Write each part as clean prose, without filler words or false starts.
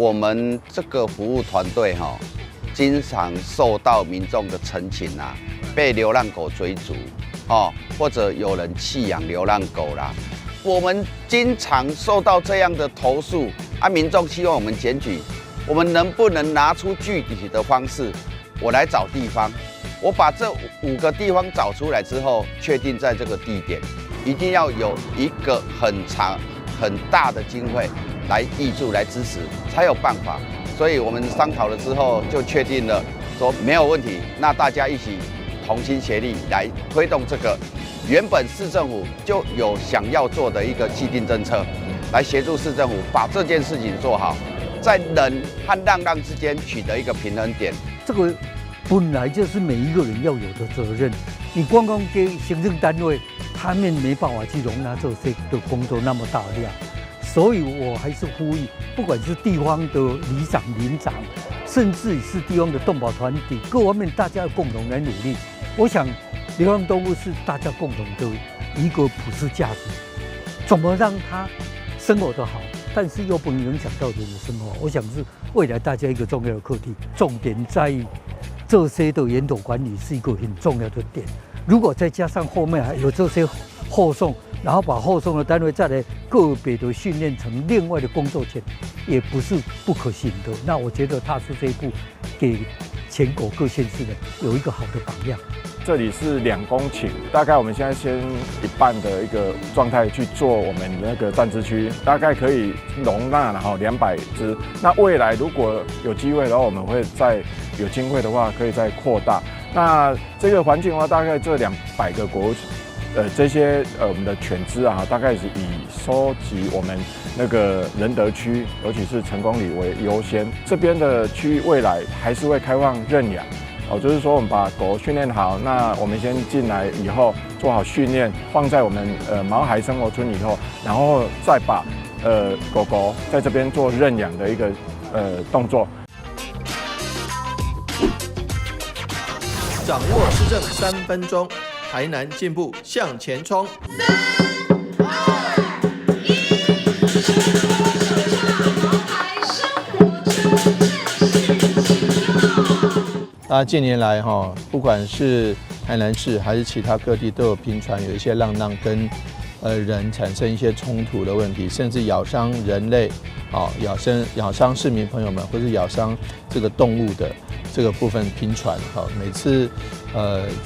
我們這個服務團隊哈，經常受到民眾的陳情啊，被流浪狗追逐，哦，或者有人棄養流浪狗啦。我們經常受到這樣的投訴，啊，民眾希望我們檢舉，我們能不能拿出具體的方式？我來找地方，我把這五個地方找出來之後，確定在這個地點，一定要有一個很長、很大的經費來挹注、來支持，才有辦法。所以我們商討了之後，就確定了，說沒有問題。那大家一起同心協力來推動這個原本市政府就有想要做的一個既定政策，來協助市政府把這件事情做好，在人和浪浪之間取得一個平衡點。這個本來就是每一個人要有的責任。你光光給行政單位，他們沒辦法去容納這些的工作那麼大量。所以我還是呼籲，不管是地方的里長、鄰長，甚至是地方的動保團體，各方面大家要共同來努力。我想，流浪動物是大家共同的一個普世價值，怎麼讓它生活得好，但是又不能影響到人的生活，我想是未來大家一個重要的課題。重點在於這些的源頭管理是一個很重要的點。如果再加上後面還有這些後送，然後把後送的單位再來個別的訓練成另外的工作犬，也不是不可行的。那我覺得踏出這一步，給全國各縣市呢有一個好的榜樣。這裡是2公頃，大概我們現在先一半的一個狀態去做我們那個暫置區，大概可以容納然後200隻。那未來如果有機會的話，我們會再有經費的話，可以再擴大。那這個環境的話，大概這200個狗，這些我們的犬隻啊，大概是以收集我們那個仁德區，尤其是成功里為優先。這邊的區域未來還是會開放認養。哦，就是說我們把狗訓練好，那我們先進來以後做好訓練，放在我們毛孩生活村以後，然後再把狗狗在這邊做認養的一個動作。掌握市政3分鐘，台南進步向前衝。 3、2、1，毛孩生活村正式启用。那近年來哈，不管是台南市還是其他各地，都有頻傳有一些浪浪跟人產生一些衝突的問題，甚至咬傷人類，啊，咬傷市民朋友們，或是咬傷這個動物的這個部分頻傳。哈，每次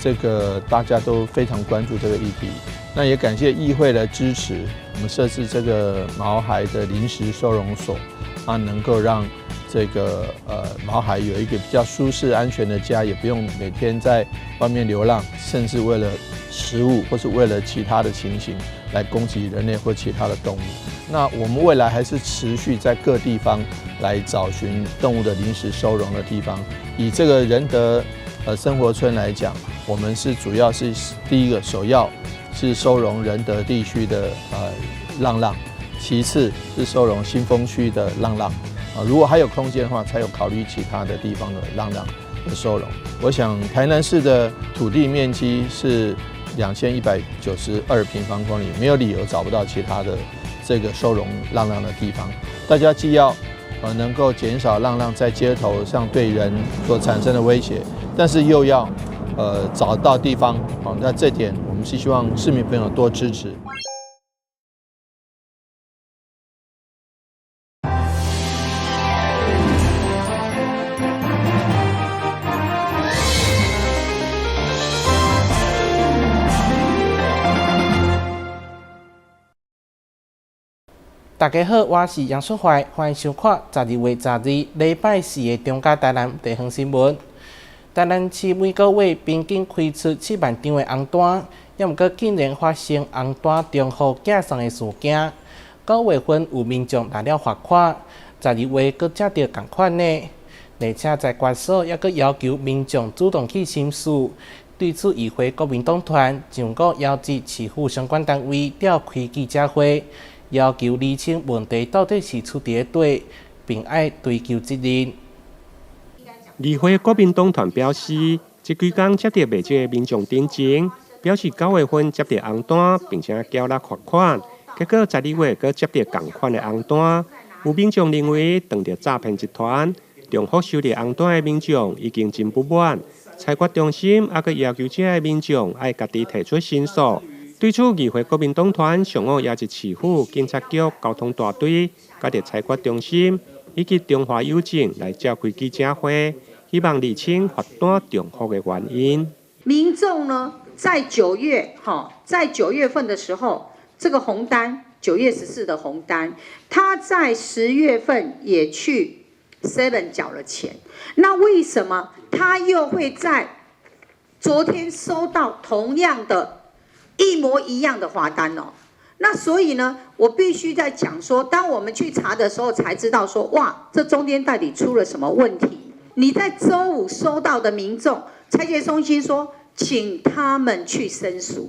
這個大家都非常關注這個議題。那也感謝議會的支持，我們設置這個毛孩的臨時收容所，啊，能夠讓這個毛孩有一個比較舒適安全的家，也不用每天在外面流浪，甚至為了食物或是為了其他的情形來攻擊人類或其他的動物。那我們未來還是持續在各地方來找尋動物的臨時收容的地方。以這個仁德生活村來講，我們是主要是第一個首要是收容仁德地區的浪浪，其次是收容新豐區的浪浪。啊，如果還有空間的話，才有考慮其他的地方的浪浪的收容。我想台南市的土地面積是2192平方公里，沒有理由找不到其他的這個收容浪浪的地方。大家既要能夠減少浪浪在街頭上對人所產生的威脅，但是又要找到地方。好，那這點我們是希望市民朋友多支持。大家好，我是楊淑懷，歡迎收看12月12禮拜四的中嘉台南地方新聞。台南市每個月平均開出7萬張的紅單，也毋過竟然發生紅單重複寄送的事件。9月份有民眾納了罰款，12月閣接著仝款的，而且在關所猶閣要求民眾主動去申訴。對此，議會國民黨團上個邀集市府相關單位召開記者會。要求釐清問題到底是出佇佗，並愛追究責任。議會國民黨團表示，這幾工接著袂少的民眾陳情，表示9月份接著紅單，並且繳納罰款，結果12月閣接著仝款的紅單，有民眾認為，當著詐騙集團重複收著紅單的民眾已經真不滿，裁決中心猶閣要求這个民眾愛家己提出申訴。對此，議會國民黨團上午也佇市府警察局交通大隊，佮著裁決中心以及中華郵政來召開記者會，希望釐清罰單重複的原因。民眾呢，在九月，哈，在9月份的時候，這個紅單，9月14的紅單，他在10月份也去 Seven 繳了錢，那為什麼他又會在昨天收到同樣的一模一樣的罰單哦？那所以呢，我必須在講說，當我們去查的時候，才知道說，哇，這中間到底出了什麼問題？你在週五收到的民眾，裁決中心說，請他們去申訴。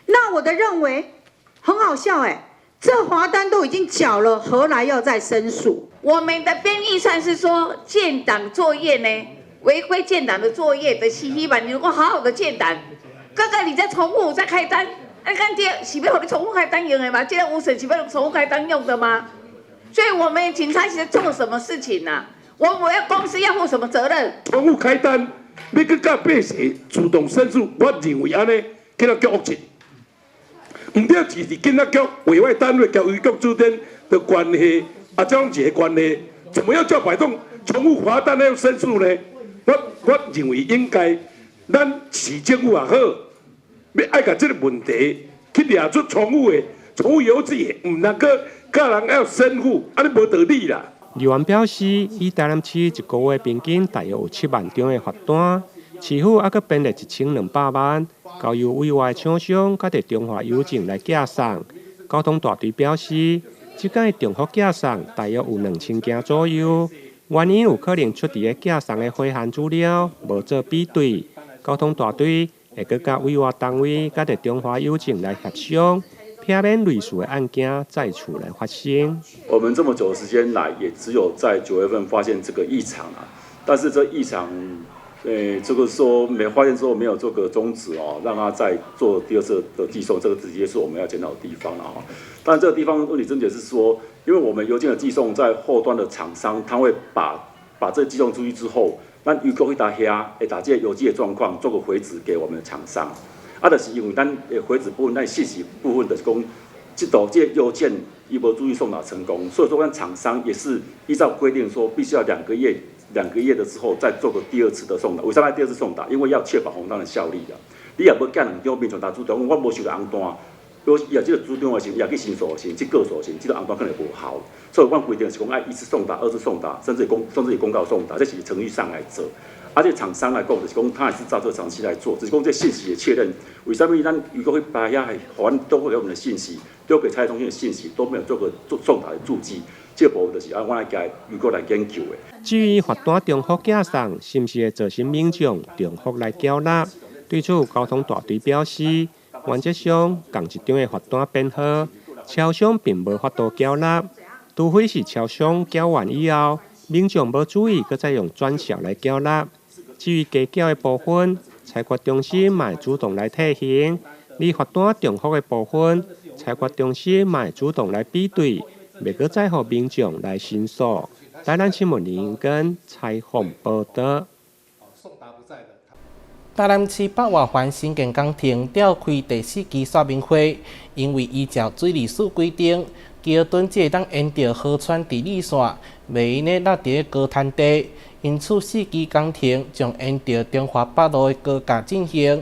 那我的認為很好笑哎，這罰單都已經繳了，何來要再申訴？我們的編預算是說建檔作業呢，違規建檔的作業的希望你如果好好的建檔，剛剛你在重複再開單，你看這是欲予你重複開單用的嗎？這個污水是欲重複開單用的嗎？所以我們警察是在做什麼事情呢？我要公司要負什麼責任？重複開單，欲閣佮百姓主動申訴，我認為按呢，警察局惡質。毋對，是警察局委外單位佮郵局之間的關係，啊，這種一個關係，怎麼樣叫擺動重複罰單要申訴呢？我認為應該，咱市政府也好，欲愛共這個問題去掠出重複的、重複郵寄的，毋通閣教人要申訴，按呢無道理啦。議員表示，以台南市一個月平均大約有7萬張的罰單，市府猶閣編列1200萬，交由委外廠商佮著中華郵政來寄送。交通大隊表示，這擺重複寄送大約有2000件左右，原因有可能出佇咧寄送的回函資料無做比對。交通大隊會閣佮委外單位佮著中華郵政來協商，避免類似的案件再次來發生。我們這麼久的時間來，也只有在9月份發現這個異常啊。但是這異常，這個說沒發現之後沒有做個終止哦，讓他再做第二次的寄送，這個直接是我們要檢討的地方了哈。但這個地方問題症結是說，因為我們郵件的寄送在後端的廠商，他會把這寄送出去之後，咱郵局彼搭遐會把這個郵寄的狀況做個回執給我們的廠商。啊，就是因為咱的回執部分，咱信息部分就是講，這度這個郵件伊無注意送達成功，所以說咱廠商也是依照規定說，必須要兩個月，兩個月的之後再做個第二次的送達。為啥物第二次送達？因為要確保紅單的效力啊。你若無寄兩張，民眾大主張，我無收到紅單，我伊若這個主張的時，也去申訴時，去告訴時，這個紅單可能無效。所以，阮規定是講愛一次送達、二次送達，甚至公告送達，這是程序上來做。啊，這廠商來講，就是講他也是照這個程序來做，只是講這信息的確認。為啥物咱如果去把遐還都會給我們的信息，都給裁決中心的信息都沒有做個做送達的註記，這個部分就是按我來共郵局來研究的。至於罰單重複寄送，是毋是會造成民眾重複來繳納？對此，交通大隊表示，原則上仝一張的罰單編號，超商並無法度繳納，除非是超商繳完以後，民眾無注意，閣再用轉數來繳納。至於加繳的部分，裁決中心嘛會主動來退還；而罰單重複的部分，裁決中心嘛會主動來比對，袂閣再予民眾來申訴。台南新聞林根採訪報導。台南市北外環新建工程召開第四期說明會，因為依照水利署規定，橋墩只會當沿著河川治理線，袂用得落佇高灘地，因此四期工程將沿著中華北路的高架進行，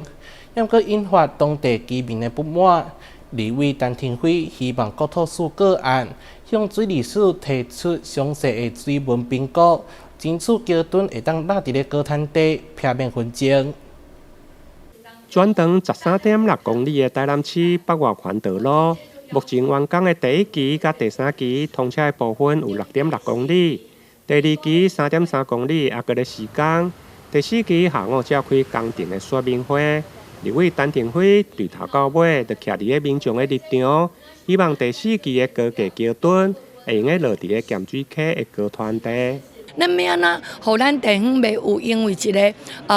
猶閣引發當地居民的不滿。立委陳亭妃希望國土署個案向水利署提出詳細的水文評估，爭取橋墩會當落佇咧高灘地，避免紛爭。全長13.6公里的台南市北外環道路，目前完工的第一期佮第三期通車的部分有6.6公里，第二期3.3公里猶閣咧施工，第四期下午召開工程的說明會。立委陳亭妃對頭到尾就徛佇咧民眾的立場，希望第四期的高架橋墩會用得落佇咧鹹水溪的高灘地。咱欲按怎，予咱地方袂有因為一个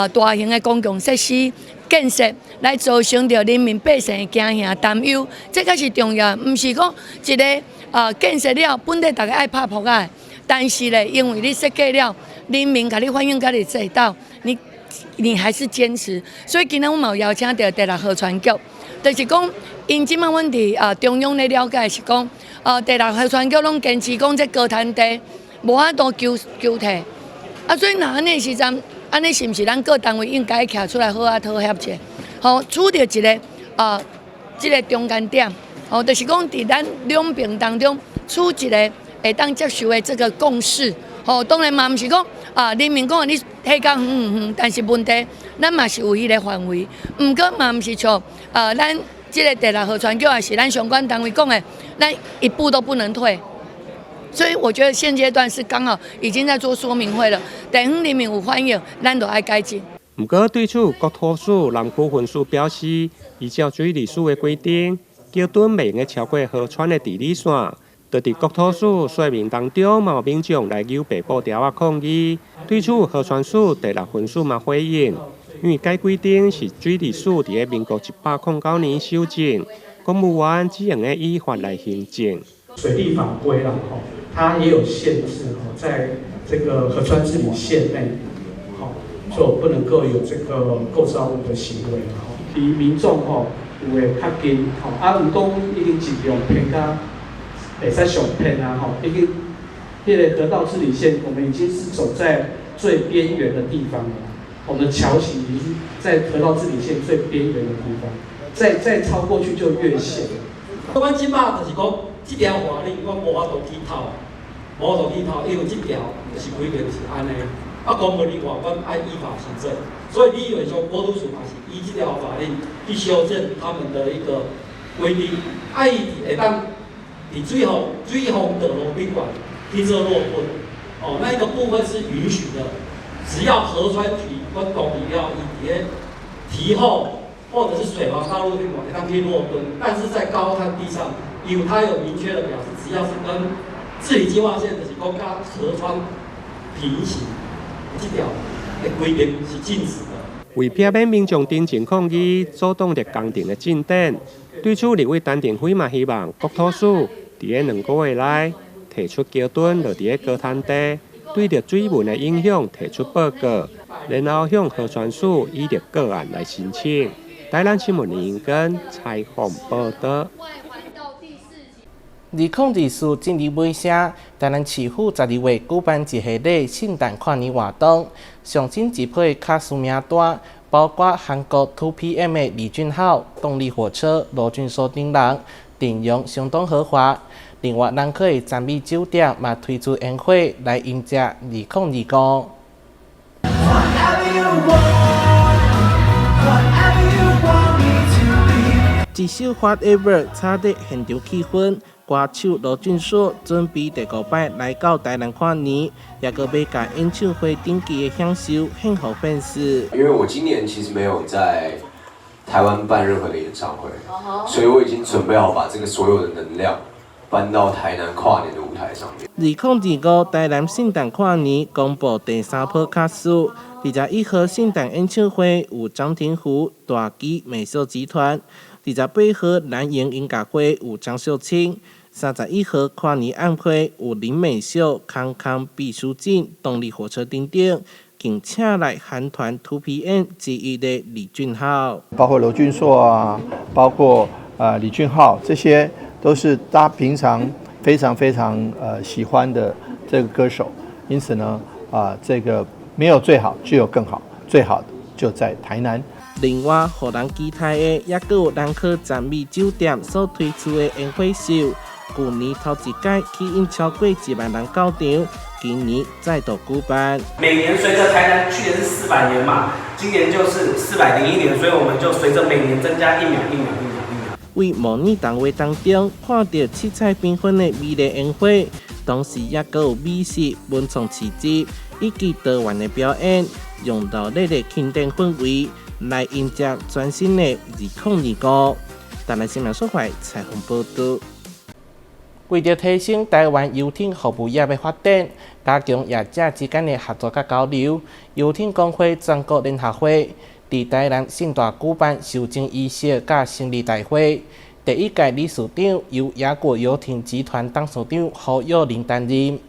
大型的公共設施建設來造成著人民百姓的驚嚇擔憂，這才是重要，毋是講一个建設了，本來大家愛拍撲仔，但是咧，因為你設計了，人民共你反映共你濟到，你還是堅持，所以今仔阮嘛有邀請著第六河川局，就是講，𪜶這擺阮佇中央咧了解是講，第六河川局攏堅持講這高灘地無法度求求退，啊，所以若按呢時陣，按呢是毋是咱各單位應該徛出來好好妥協者，吼，取著一个這个中間點，吼，就是講佇咱兩邊當中取一个會當接受的這個共識，吼，當然嘛毋是講啊，人民講你退較遠遠遠，但是問題咱嘛是有彼个範圍，毋過嘛毋是像咱這个第六河川局抑是咱相關單位講的，咱一步都不能退。所以我覺得現階段是剛好已經在做說明會了，地方人民有反應，咱就愛改進。毋過對此，國土署南區分署表示，依照水利署的規定，橋墩袂用得超過河川的治理線。就佇國土署說明當中，嘛有民眾來搝白布條仔抗議。對此，河川署第六分署嘛回應，因為該規定是水利署佇咧民國109年修正，公務員只用得依法來行政。水利法規啦，吼，它也有限制，吼，在這個河川治理線內，吼，就不能夠有這個構造物的行為，吼，離民眾吼有的較近，吼，啊，毋過已經盡量偏較會使上偏啊，吼，已經彼個河道治理線，我們已經是走在最邊緣的地方了。我們的橋型已經在河道治理線最邊緣的地方，再超過去就越線。阮這擺就是講，這條法令我無法度去偷，無法度去偷，因為這條就是規定是按呢。啊，公務人員阮愛依法行政，所以理論上國土署嘛是依這條法令去修正他們的一個規定，啊，伊會當佇水防道路賓館去做落墩，哦，那一個部分是允許的，只要河川局阮同意了，伊佇咧堤後或者是水防道路賓館會當去落墩，但是在高灘地上，因為它有明確的表示，只要是跟治理計劃線就是講佮河川平行，這條的規定是禁止的。為避免民眾陳情抗議，阻擋著工程的進展，對此，立委陳亭妃嘛希望國土署佇咧2個月內提出橋墩落佇咧高灘地，對著水文的影響提出報告，然後向河川署以著個案來申請。台南新聞林根採訪報導。2024進入尾聲，台南市府12月舉辦一系列聖誕跨年活動，上新一批卡司名單，包括韓國 2PM 的李俊昊、動力火車盧峻碩等人，陣容相當豪華。另外，南科的讚美酒店嘛推出煙火來迎接2025。一首《Whatever》炒熱現場氣氛，歌手盧峻碩準備第五擺來到台南跨年，也閣欲共演唱會頂級的享受獻予粉絲。因為我今年其實沒有在台灣辦任何的演唱會，所以我已經準備好把這個所有的能量搬到台南跨年的舞台上面。2025台南聖誕跨年公布第三波卡司，21號聖誕演唱會有張庭湖、大基美秀集團；28號南營音樂會有張秀清；31號跨年晚會有林美秀、康康、畢書盡、動力火車等等，更請來韓團 2PM 之一的李俊昊，包括盧峻碩啊，包括李俊昊，這些都是大家平常非常非常喜歡的這個歌手，因此呢啊，這個沒有最好，只有更好，最好的就在台南。另外，予人期待的，也閣有南科讚美酒店所推出的煙火秀，舊年頭一屆吸引超過1萬人到場，今年再度舉辦。每年隨著台南去年是400年嘛，今年就是401年，所以我們就隨著每年增加1秒、1秒、1秒、1秒。為模擬動畫當中看著七彩繽紛的美麗煙火，同時也閣有美食、文創市集以及多元的表演，用熱鬧的慶典氛圍來迎接全新的2025。台南新聞所懷採訪報導。為著提升台灣遊艇服務業的發展，加強業者之間的合作佮交流，遊艇公會全國聯合會佇台南盛大舉辦授證儀式佮成立大會。第一屆理事長由雅果遊艇集團董事長侯友林擔任。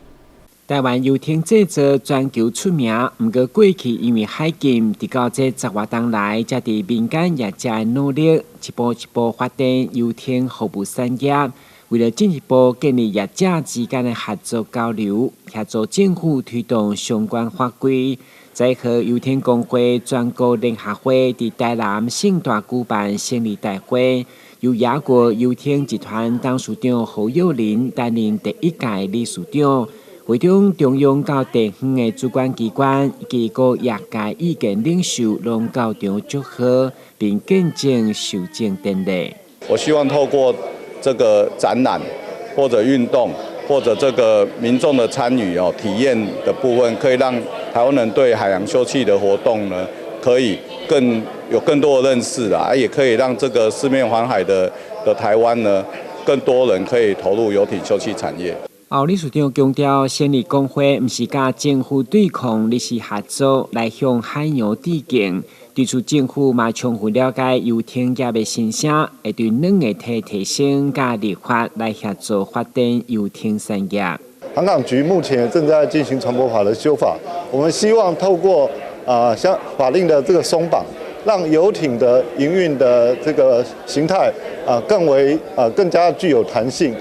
台灣遊艇製造全球出名，毋過過去因為海禁，直到這十外冬來，才佇民間業者的努力，一步一步發展遊艇服務產業。為了進一步建立業者之間的合作交流，協助政府推動相關法規，載荷遊艇公會全國聯合會佇台南盛大舉辦成立大會，由雅果遊艇集團董事長侯友林擔任第一屆理事長。會中中央到地方的主管機關以及各業界意見領袖攏到場祝賀，並見證授證典禮。我希望透過這個展覽，或者運動，或者這個民眾的參與哦，體驗的部分，可以讓台灣人對海洋休憩的活動呢，可以更有更多的認識啊，也可以讓這個四面環海的台灣呢，更多人可以投入遊艇休憩產業。侯理事長強調，成立公會毋是佮政府對抗，而是合作來向海洋致敬。對此，政府嘛充分了解遊艇業的心聲，會對軟硬體提升佮立法來協助發展遊艇產業。航港局目前正在進行船舶法的修法，我們希望透過像法令的這個鬆綁，讓遊艇的營運的這個形態更為更加具有彈性。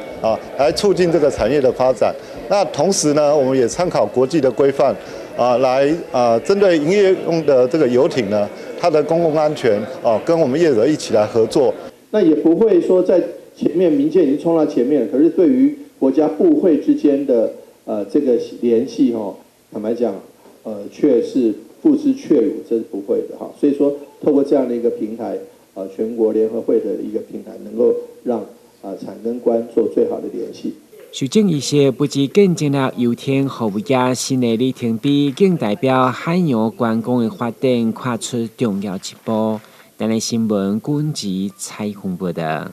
來促進這個產業的發展。那同時呢，我們也參考國際的規範，來針對營業用的這個遊艇呢，它的公共安全跟我們業者一起來合作。那也不會說在前面民間已經衝到前面了，可是對於國家部會之間的這個聯繫哦，坦白講，卻是付之闕如，這是不會的哈。所以說，透過這樣的一個平台，全國聯合會的一個平台，能夠讓產跟官做最好的聯繫。授證儀式不只見證了遊艇服務業新的里程碑，更代表海洋觀光的發展跨出重要一步。台南新聞軍事採訪報道。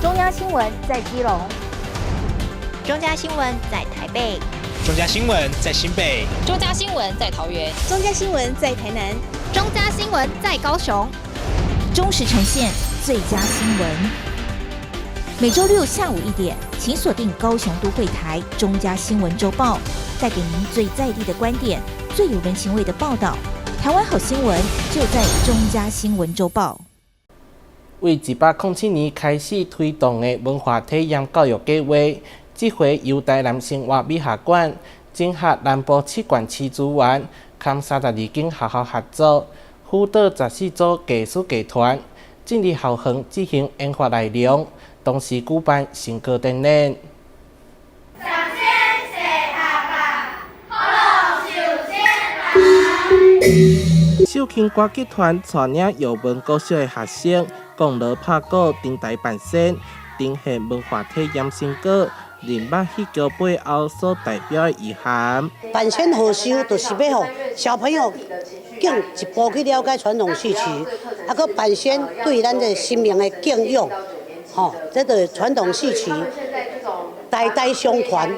中央新聞在基隆，中嘉新聞在台北，中嘉新聞在新北，中嘉新聞在桃園，中嘉新聞在台南，中嘉新聞在高雄。忠實呈現最佳新聞。每週六下午1點，請鎖定高雄都會台中嘉新聞週報，帶給您最在地的觀點，最有人情味的報道。台灣好新聞就在中嘉新聞週報。為107年開始推動的文化體驗教育計劃，這回由台南生活美學館整合南部七縣市資源，和32間學校合作。輔導14組藝術劇團進入校園進行研發內容，同時舉辦成果展覽。秀琴歌劇團帶領耀文國小的學生，講鑼拍鼓登台扮仙，呈現文化體驗成果，認捌戲劇背後所代表的意涵。扮仙賀壽就是欲予小朋友更一步去了解傳統戲曲，閣扮仙對咱這神明的敬仰，吼，這個傳統戲曲代代相傳，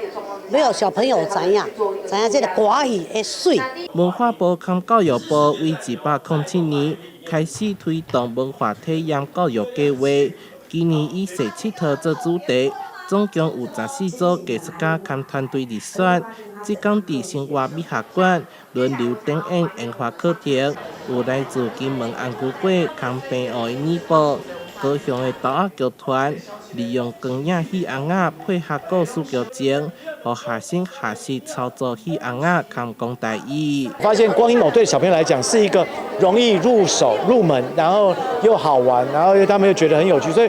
欲予小朋友知影，知影這個歌戲的媠。文化部和教育部為107年開始推動文化體驗教育計劃，今年以踅𨑨迌做主題，總共有14組藝術家和團隊入選。這工佇生活美學館輪流展演研發課程，有來自金門紅龜粿和平湖的米埔、高雄的豆仔劇團，利用光影戲紅仔配合故事劇情，予學生學習操作戲紅仔和講台語。發現光影偶對小朋友來講是一個容易入手入門，然後又好玩，然後他們又覺得很有趣，所以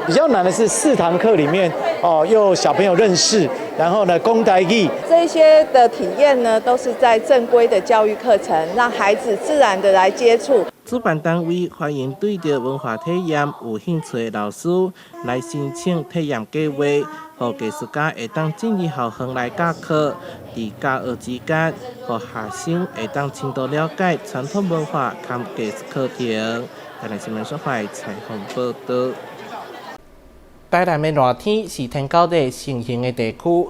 比較難的是4堂課裡面哦，又小朋友認識，然後呢講台語。這些的體驗呢，都是在正規的教育課程，讓孩子自然的來接觸。主辦單位歡迎對著文化體驗有興趣的老師來申請體驗計劃，予藝術家會當進入校園來教課，佇教學之間，予學生會當深度了解傳統文化和藝術課程。台南新聞所採訪報道。台南的熱天是天狗日盛行的地區，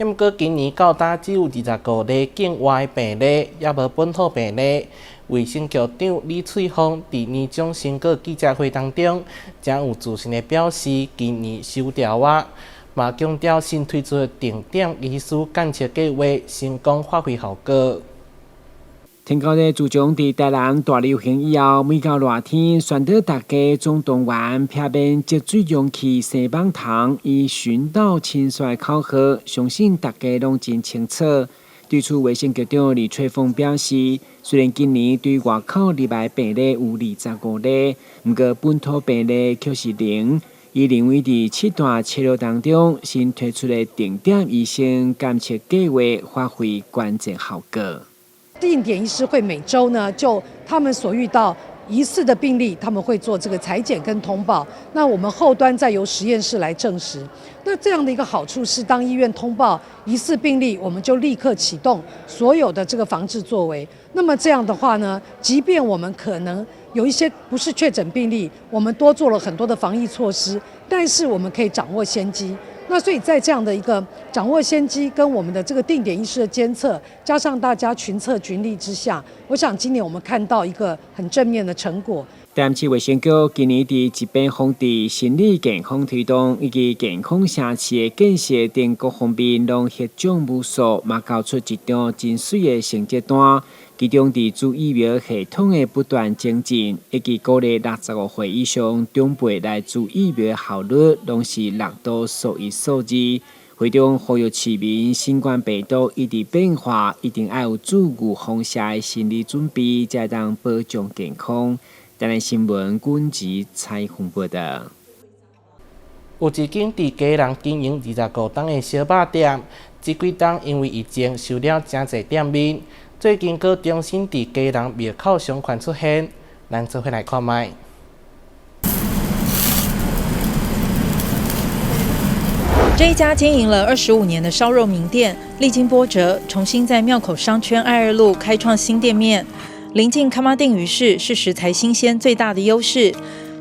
毋過今年到今只有25例境外病例，猶無本土病例。衛生局長李翠鳳佇年終成果記者會當中，誠有自信的表示，今年收牢啊，嘛強調新推出的定點醫師檢測計劃成功發揮效果。天狗日自從佇台南大流行以後，每到熱天，宣導大家總動員避免積水容器、生蠓蟲，以巡道親率口號，相信大家攏真清楚。對此，衛生局長李翠鳳表示，雖然今年對外口入來病例有25例，毋過本土病例卻是零。伊認為佇七大策略當中，新推出的定點醫生檢測計劃發揮關鍵效果。定點醫師會每週呢，就他們所遇到疑似的病例，他們會做這個採檢跟通報。那我們後端再由實驗室來證實。那這樣的一個好處是，當醫院通報疑似病例，我們就立刻啟動所有的這個防治作為。那麼這樣的話呢，即便我們可能有一些不是確診病例，我們多做了很多的防疫措施，但是我們可以掌握先機。那所以在這樣的一個掌握先機跟我們的這個定點醫師的監測，加上大家群策群力之下，我想今年我們看到一個很正面的成果。台南市衛生局今年佇疾病防治、心理健康推動以及健康城市的建設等各方面，攏獲獎無數，嘛交出一張真媠的成績單。其中，佇注疫苗系統的不斷精進，以及鼓勵65歲以上長輩來注疫苗效率，攏是六都數一數二。會中呼籲市民，新冠病毒一直變化，一定愛有注預防射的心理準備，才會當保障健康。台南新聞軍籍採訪報道。有一間佇基隆經營25冬的燒肉店，這幾冬因為疫情收了誠濟店面，最近閣重新佇基隆廟口商圈出現，咱做伙來看覓。這一家經營了25年的燒肉名店，歷經波折，重新在廟口商圈愛二路開創新店面。臨近崁仔頂魚市是食材新鮮最大的優勢。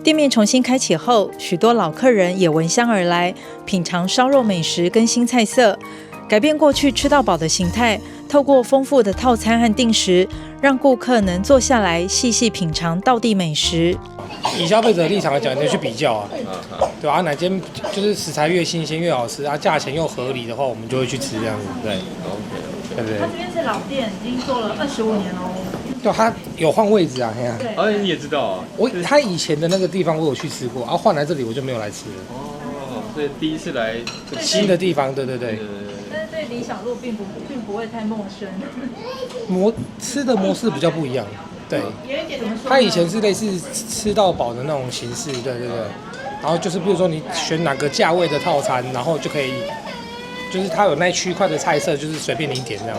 店面重新開啟後，許多老客人也聞香而來，品嘗燒肉美食跟新菜色，改變過去吃到飽的形態。透過豐富的套餐和定食，讓顧客能坐下來細細品嘗道地美食。以消費者立場來講，你去比較啊，對吧？哪間就是食材越新鮮越好吃啊，價錢又合理的話，我們就會去吃這樣子。對，OK，對不對？他這邊是老店，已經做了25年哦。對，他有換位置啊，對。哎，你也知道啊？我他以前的那個地方我有去吃過，然後換來這裡我就沒有來吃了。哦，所以第一次來新的地方，對對對。但是對理想路並不會太陌生。吃的模式比較不一樣，對。他以前是類似吃到飽的那種形式，對對對。然後就是比如說你選哪個價位的套餐，然後就可以，就是他有那區塊的菜色，就是隨便你點這樣。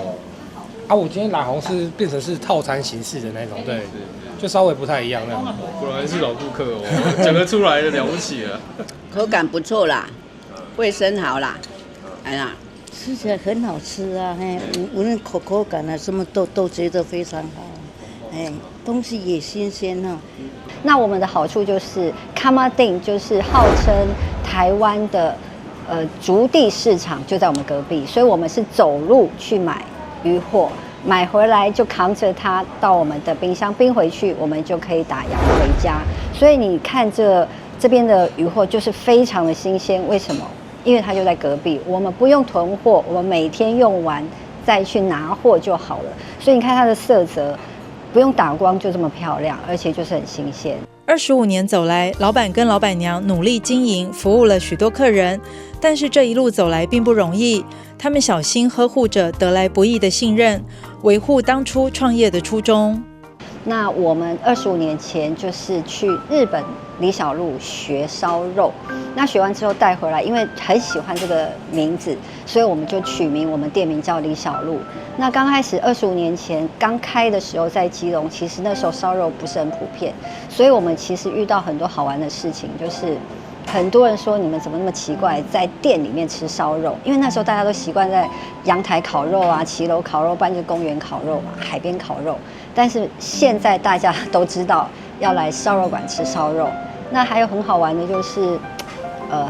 啊，我今天來好像是變成是套餐形式的那種，對，就稍微不太一樣那樣。果然是老顧客哦，講得出來的了不起了。口感不錯啦，衛生好啦，哎呀。吃起來很好吃啊，嘿，無論口感啊，什麼都覺得非常好，哎，東西也新鮮哈。那我們的好處就是崁仔頂就是號稱台灣的築地市場就在我們隔壁，所以我們是走路去買魚貨，買回來就扛着它到我們的冰箱冰回去，我們就可以打烊回家。所以你看這邊的魚貨就是非常的新鮮，為什麼？因為它就在隔壁，我們不用囤貨，我們每天用完再去拿貨就好了。所以你看它的色澤，不用打光就這麼漂亮，而且就是很新鮮。 25年走來，老闆跟老闆娘努力經營，服務了許多客人。但是這一路走來並不容易，他們小心呵護着得來不易的信任，維護當初創業的初衷。那我們25年前就是去日本李小璐學燒肉，那學完之後帶回來，因為很喜歡這個名字，所以我們就取名我們店名叫李小璐。那剛開始25年前剛開的時候，在基隆，其實那時候燒肉不是很普遍，所以我們其實遇到很多好玩的事情，就是很多人說你們怎麼那麼奇怪，在店裡面吃燒肉？因為那時候大家都習慣在陽台烤肉啊、騎樓烤肉，不然就公園烤肉嘛、海邊烤肉。但是現在大家都知道要來燒肉館吃燒肉。那還有很好玩的就是，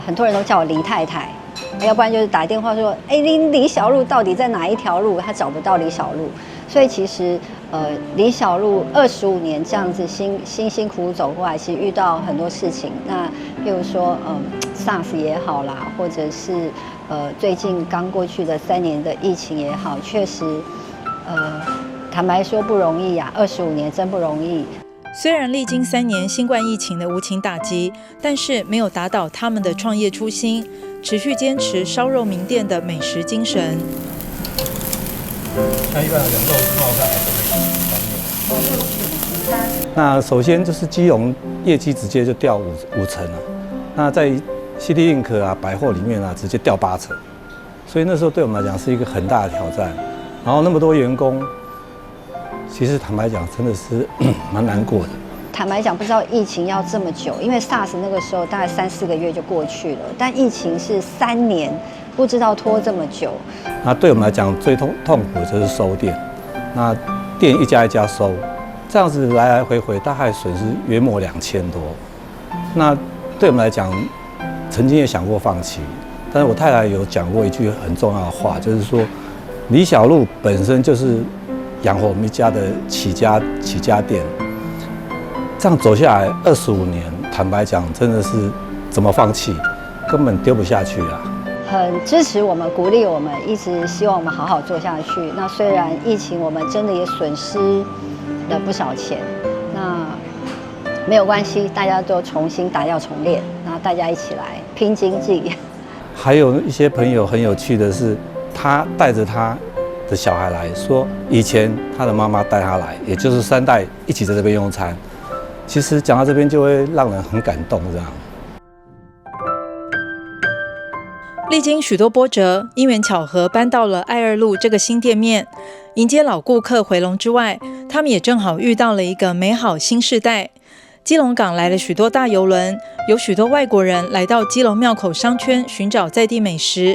很多人都叫我李太太，要不然就是打电话说，哎，李小璐到底在哪一条路？他找不到李小璐。所以其实，李小璐25年这样子辛辛苦苦走过来，其实遇到很多事情。那譬如说，SARS 也好啦，或者是最近刚过去的3年的疫情也好，确实，坦白说不容易啊，25年真不容易。虽然历经3年新冠疫情的无情打击，但是没有打倒他们的创业初心，持续坚持烧肉名店的美食精神。那一般来讲，肉冒菜都会方便。那首先就是基隆业绩直接就掉五成了，那在 City Link 啊百货里面啊直接掉8成，所以那时候对我们来讲是一个很大的挑战。然后那么多员工，其实坦白讲真的是蛮难过的。坦白讲，不知道疫情要这么久，因为 SARS 那个时候大概3、4个月就过去了，但疫情是3年。不知道拖这么久。那对我们来讲最痛苦的就是收店，那店一家一家收，这样子来来回回大概损失约莫2000多。那对我们来讲，曾经也想过放弃，但是我太太有讲过一句很重要的话，就是说李小璐本身就是养活我们一家的起家店，这样走下来25年，坦白讲真的是怎么放弃，根本丢不下去啊。很支持我们，鼓励我们，一直希望我们好好做下去。那虽然疫情，我们真的也损失了不少钱，那没有关系，大家都重新打掉重练，然后大家一起来拼经济。还有一些朋友很有趣的是，他带着他的小孩来说，以前他的妈妈带他来，也就是3代一起在这边用餐。其实讲到这边就会让人很感动，这样。历经许多波折，因缘巧合搬到了爱二路这个新店面，迎接老顾客回笼之外，他们也正好遇到了一个美好新世代。基隆港来了许多大邮轮，有许多外国人来到基隆庙口商圈寻找在地美食，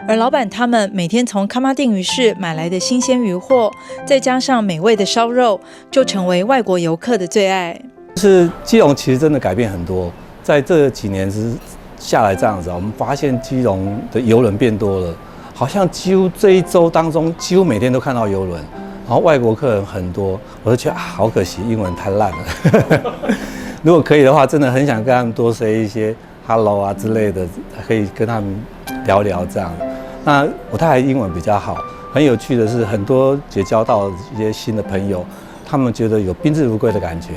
而老板他们每天从崁仔顶鱼市买来的新鲜鱼货，再加上美味的烧肉，就成为外国游客的最爱。是基隆其实真的改变很多，在这几年之下来这样子，我们发现基隆的邮轮变多了，好像几乎这一周当中，几乎每天都看到邮轮，然后外国客人很多，我就觉得啊，好可惜，英文太烂了。如果可以的话，真的很想跟他们多 say 一些 hello 啊之类的，可以跟他们聊聊这样。那我太太英文比较好，很有趣的是，很多结交到一些新的朋友，他们觉得有宾至如归的感觉。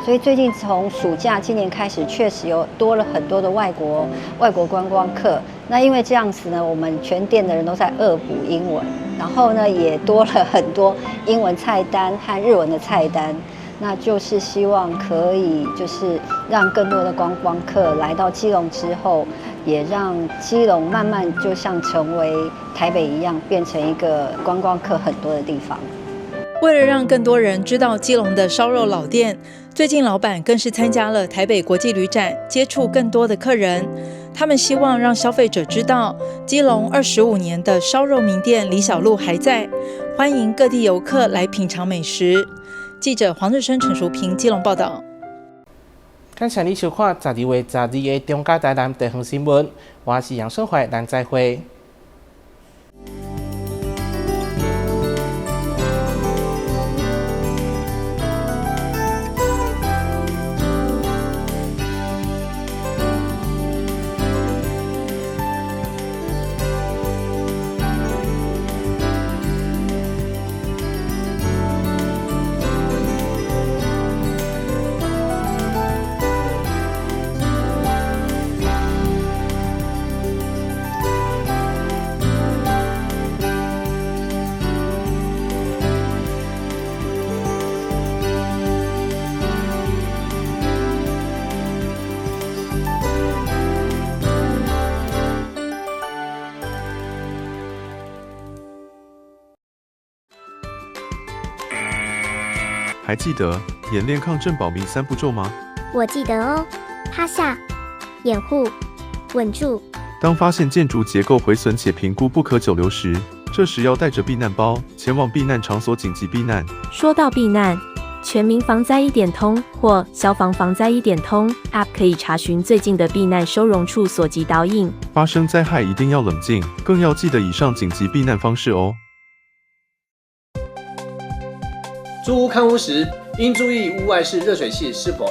所以最近从暑假今年开始，确实有多了很多的外国观光客。那因为这样子呢，我们全店的人都在恶补英文，然后呢也多了很多英文菜单和日文的菜单。那就是希望可以就是让更多的观光客来到基隆之后，也让基隆慢慢就像成为台北一样，变成一个观光客很多的地方。为了让更多人知道基隆的烧肉老店，最近老板更是参加了台北国际旅展，接触更多的客人。他们希望让消费者知道，基隆25年的烧肉名店李小璐还在，欢迎各地游客来品尝美食。记者黄日升、陈淑萍基隆报道。感谢你收看12月12日的中嘉台南地方新闻，我是杨顺怀，咱再会。还记得演练抗震保命3步骤吗？我记得哦，趴下、掩护、稳住。当发现建筑结构毁损且评估不可久留时，这时要带着避难包前往避难场所紧急避难。说到避难，全民防災一點通或消防防災一點通 App 可以查詢最近的避難收容處所及導引。發生災害一定要冷靜，更要記得以上緊急避難方式哦。租屋看屋時，應注意屋外式熱水器是否